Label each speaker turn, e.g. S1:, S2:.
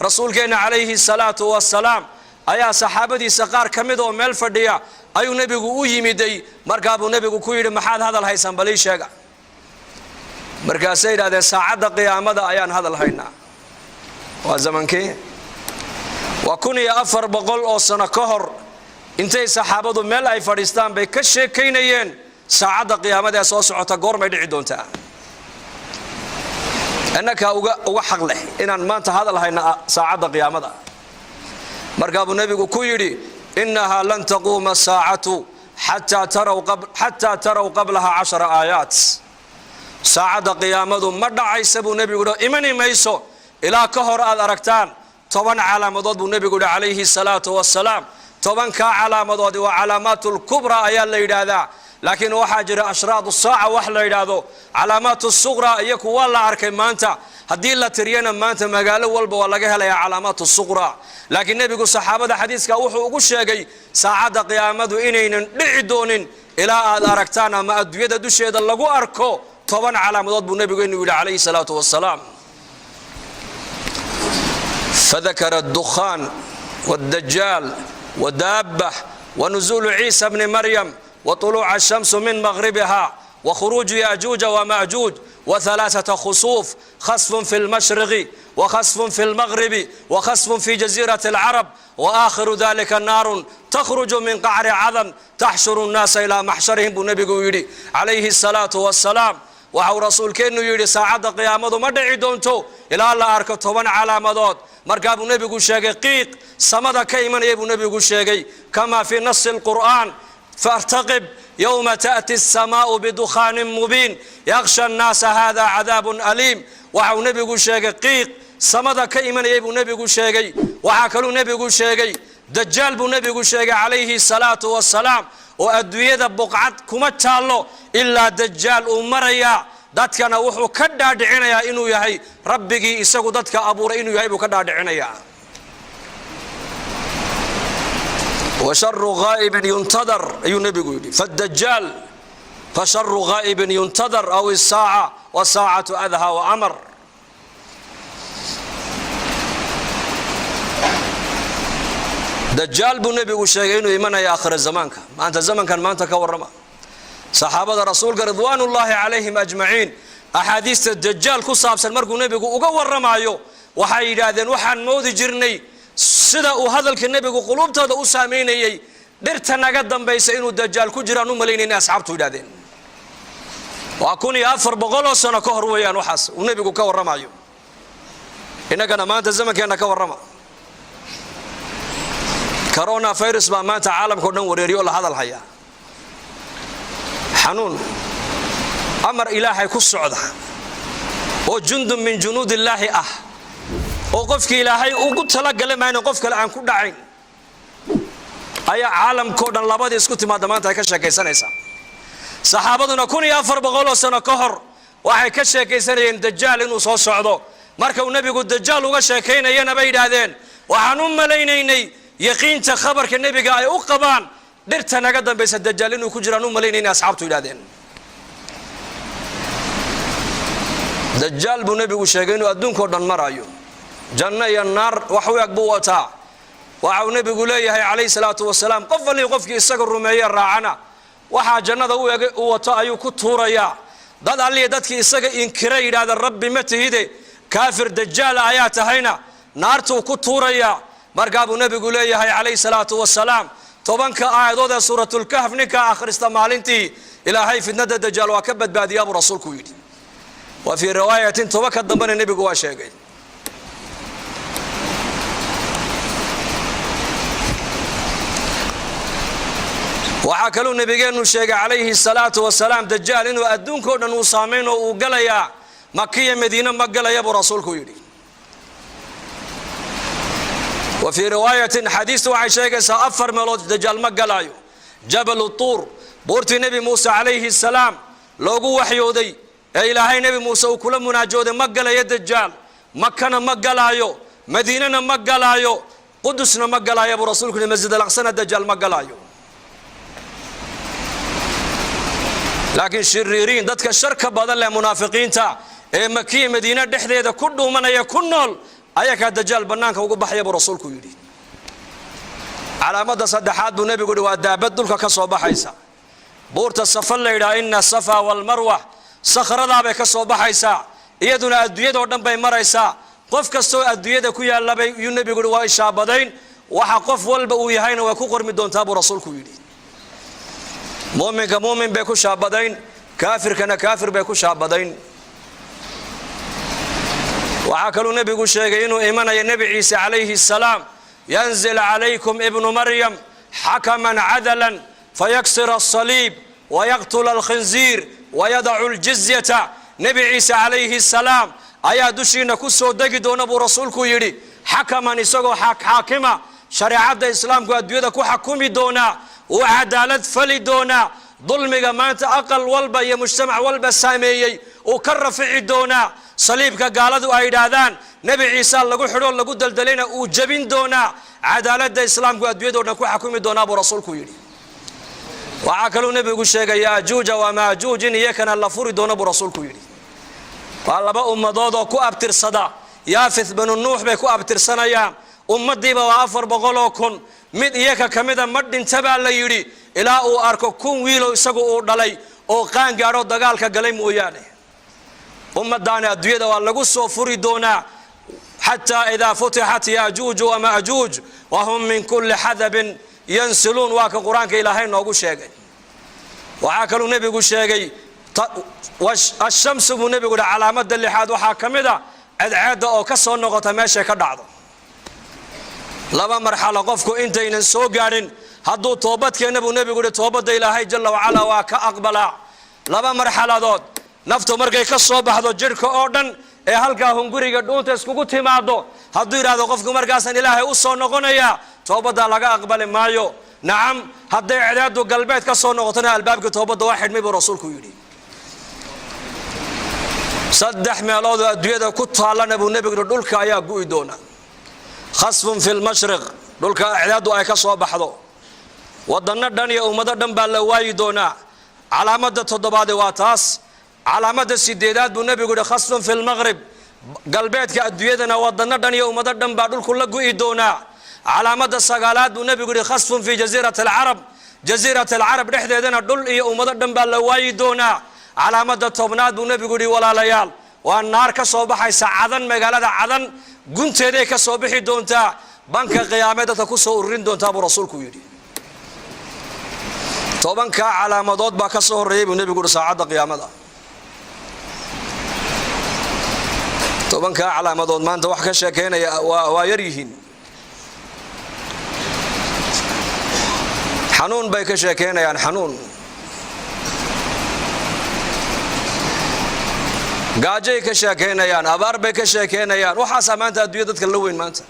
S1: Rasuulkeenna calayhi salaatu wasalaam ayaa saxaabadiisa qaar ka mid oo meel fadhiya ayuu nebigu u yimiday. Markaa buu nebigu ku yidhi, "Maxaad hadal haysaan? Balii sheega." Markaasay yidhahdeen, "Saacadda qiyaamada ayaan hadal haynaa." Waa zamankii? Waa 1400 oo sano ka hor. Intay saxaabadu meel ay fadhiistaan bay ka sheekaynayeen saacadda qiyaamada ee soo socota goormay dhici doontaa. Innakaa uga xaq leh inaan maanta hadal hayna saacadda qiyaamada. Markaa buu nebigu ku yidhi, "Innahaa lan taquuma saacatu xataa taraw qablaha 10 aayaat." Saacadda qiyaamadu ma dhacaysa, buu nebigu yidhi, imani mayso ilaa ka hor aad aragtaan 10 calaamadood, buu nebigu yidhi calayhi salaatu wasalaam. 10-kaa calaamadoodi waa calaamaat lkubraa ayaa la yidhaahdaa, laakiin waxaa jira ashraad saaca wax la yidhaahdo, calaamaat suqra, iyo kuwa la arkay maanta. Haddii la tiriyana, maanta magaalo walba waa laga helayaa calaamaat suqra. Laakiin nebigu saxaabada xadiiska wuxuu ugu sheegay saacadda qiyaamadu inaynan dhici doonin ilaa aad aragtaan ama adduunyada dusheeda lagu arko 10 calaamadood, buu nebigeenu yidhi calayhi salaatu wasalaam. Fadakara addukhaan wاdajaal wadaabah wanuzuulu ciisa bni maryam وطلوع الشمس من مغربها وخروج يأجوج ومأجوج وثلاثة خسوف، خسف في المشرق وخسف في المغرب وخسف في جزيرة العرب، وآخر ذلك نار تخرج من قعر عدن تحشر الناس إلى محشرهم, buu nebigu yidhi calayhi الصلاة والسلام. Waxau rasuulkeennu yidhi, saacadda qiyaamadu ma dhici doonto ilaa la arko 10 calaamadood. Markaa buu nebigu sheegay qiiq samada ka imanaya buu nebigu sheegay, kama fii nasi الqur'aan: فارتقب يوم تأتي السماء بدخان مبين يغشى الناس هذا عذاب أليم. Waxau nebigu sheegay qiiq samada ka imanayay buu nebigu sheegay. Waxaa kaluu nebigu sheegay dajaal buu nebigu sheegay calayhi salaatu wasalaam, oo adduunyada buqcad kuma taallo ilaa dajaal uu marayaa. Dadkana wuxuu ka dhaadhicinayaa inuu yahay rabbigii isagu dadka abuuray inuu yahay buu ka dhaadhicinayaa. Washaru ghaa'ibin yuntadar, ayuu nebigu yidhi, fadajaal fasharu ghaa'ibin yuntadar aw isaaca wasaacatu adhaa wa amar. Dajaal buu nebigu sheegay inuu imanaya aakhira zamaanka. Maanta zamankan maanta ka warrama. Saxaabada rasuulka ridwaanullaahi calayhim ajmaciin axaadiista dajaal ku saabsan markuu nebigu uga warramaayo, waxay yidhaahdeen, waxaan moodi jirnay sida uu hadalka nebigu quluubtooda u saameynayey dhirta naga dambaysa inuu dajaal ku jiraan u malaynayna, asxaabtu yidhahdeen. Waa 1400 oo sano ka hor weeyaan waxaas uu nebigu ka warramayo. Innagana maanta zamankeenna ka warrama. Corona virus baa maanta caalamka o dhan wareeriyo oo la hadal hayaa, xanuun amar ilaahay ku socda oo jundun min junuud illaahi ah, oo qofkii ilaahay ugu talagala mayna qof kale aan ku dhacayn, ayaa caalamkao dhan labadii isku timaadda maanta ay ka sheekaysanaysaa. Saxaabaduna 1400 oo sano ka hor waxay ka sheekaysanayeen dajaal inuu soo socdo. Marka uu nebigu dajaal uga sheekaynayana, bay yidhaahdeen, waxaan u malaynaynay yaqiinta khabarka nebiga ay u qabaan dhirta naga dambaysa dajaal inuu ku jiraan u malaynayna, asxaabtu yidhahdeen. Dajaal buu nebigu sheegay inuu adduunkao dhan marayo, janno iyo naar wax u eg buu wataa. Waxa uu nebigu leeyahay calayhi salaatu wasalaam, qof allii qofkii isaga rumeeye raacana, waxaa jannada u eg u wato ayuu ku tuurayaa. Dad allihi dadkii isaga inkira, yidhahda "Rabbi ma tihide, kaafir dajaala ayaa tahayna," naartuu ku tuurayaa. Markaa buu nebigu leeyahay calayhi salaatu wasalaam, 10-ka aayadood ee suuratulkahf ninkaa akhrista maalintii, ilaahay fitnada dajaal waa ka badbaadiyaa, buu rasuulku yidhi. Wa fii riwaayatin, 10-ka dambena nebigu waa sheegay. Waxaa kaluu nabigeennu sheegay calayhi salaatu wasalaam dajaal inuu adduunkao dhan uu saamayn oo uu galayaa, Makiya Madiine ma galaya, buu rasuulku yidhi. Wa fii riwaayatin, xadiistu waxay sheegaysaa afar meelood dajaal ma galaayo: Jabalu Tuur, buurtii Nebi Muuse calayhi salaam loogu waxyooday ee ilaahay Nebi Muuse uu kula munaajooday, ma galayo dajaal. Makana ma galaayo, Madiinana ma galaayo, Qudusna ma galaayo, buu rasuulku yidhi. Masjid Alaqsana dajaal ma galaayo. Laakiin shiriiriin, dadka sharka badan leh, munaafiqiinta ee Makiya Madiine dhexdeeda ku dhuumanaya, ku nool, Ayakaa Dajaal bannaanka ugu baxaya, buu Rasuulku yidhi. Calaamadda saddexaad, buu Nebigu yidhi, waa daabad dhulka ka soo baxaysa, buurta Safa la yidhaha, إن الصفا والمروة, sakhradaabay ka soo baxaysaa. Iyaduna adduunyadoo dhan bay maraysaa. Qof kastoo adduunyada ku yaallabay, yuu Nebigu yidhi, waa ishaabadayn. Waxa qof walba uu yahayna way ku qormi doontaa, buu Rasuulku yidhi. Muuminka muumin bay ku shaabadayn, kaafirkana kaafir bay ku shaabadayn. Waxaa kaluu Nebigu sheegay inuu imanayo Nebi Ciise calayhi الsalaam: ينزل عليكم ابن مريم حكما عدلا فيكسر الصليب ويقتل الخنزير ويضع الجزية. Nebi Ciise calayhi الsalaam ayaa dushiina ku soo degi doona, buu Rasuulku yidhi, حكما, isagoo xaakima, shareecadda Islaamku adduunyada ku xakumi doonaa, uu cadaalad fali doonaa, dulmiga maanta aqal walba iyo mujtamac walba saameeyey uu ka rafici doonaa, saliibka gaaladu ay yidhaahdaan Nebi Ciise lagu xidhoo lagu daldalayna uu jebin doonaa, cadaaladda Islaamku adduunyado dhan ku xakumi doonaa, buu Rasuulku yidhi. Waxaa kaluu Nebigu sheegay Yaajuuja wa Maajuuj in iyakana la furi doono, buu Rasuulku yidhi. Waa laba ummadood oo ku abtirsada Yaafith binu Nuux bay ku abtirsanayaan. Ummaddiiba waa 400,000. Mid iyaka ka mida ma dhinta, baa la yidhi, ilaa uu arko 1000 wiilo isagu uu dhalay oo qaan gaadho dagaalka galay mooyaane. Ummaddaani adduunyada waa lagu soo furi doonaa: حتى إذا فتحت يأجوج ومأجوج وهم من كل حدب ينسلون. Waa ka Qur-aanka Ilaahay noogu sheegay. Waxaa kaluu Nebigu sheegay الشمس, buu Nebigu yidhi. Calaamadda lixaad waxaa ka mid a cadceedda oo ka soo noqota meeshay ka dhacdo. Laba marxalo qofku intaynan soo gaadhin hadduu toobadkeenna, buu Nebigu yidhi, toobadda Ilaahay jalla wacalaa waa ka aqbalaa. Laba marxaladood: naftu markay ka soo baxdo jidhka oo dhan ee halkaa hunguriga dhuunta iskugu timaado, hadduu yidhahdo qofku markaasaan Ilaahay u soo noqonayaa, toobaddaa laga aqbali maayo. Nacam, hadday cedeedu galbeed ka soo noqotona, albaabkii toobadda waa xidhmay, buu Rasuulku yidhi. Saddex meeloodoo adduunyada ku taallana, buu Nebigu yidhi, dhulka ayaa gu'i doona: خسف في المشرق, dhulka cedeedu ay ka soo baxdo, waddanno dhan iyo ummado dhan baa la waayi doonaa. Calaamadda toddobaade waa taas. Calaamadda sideedaad, buu Nebigu yidhi, خسف في المغرب, galbeedka adduunyadana waddanno dhan iyo ummado dhan baa dhulku la gu'i doonaa. Calaamadda sagaalaad, buu Nebigu yidhi, خسف في جزيرة العرب, جزيرة العرب dhexdeedana dhul iyo ummado dhan baa la waayi doonaa. Calaamadda 10aad, buu Nebigu yidhi, walaalayaal, waa naar ka soo baxaysa Cadan, magaalada Cadan gunteeday ka soo bixi doontaa, banka qiyaamee dadka ku soo ururin doontaa, buu Rasuulku yidhi. 10kaa calaamadood baa ka soo horreeyay, buu Nebigu yidhi, saacadda qiyaamada. 10kaa calaamadood maanta wax ka sheekaynaya waa yar yihiin. Xanuun bay ka sheekaynayaan, xanuun, gaajay ka sheekaynayaan, abaar bay ka sheekaynayaan. Waxaasaa maanta adduunya dadka la weyn maanta.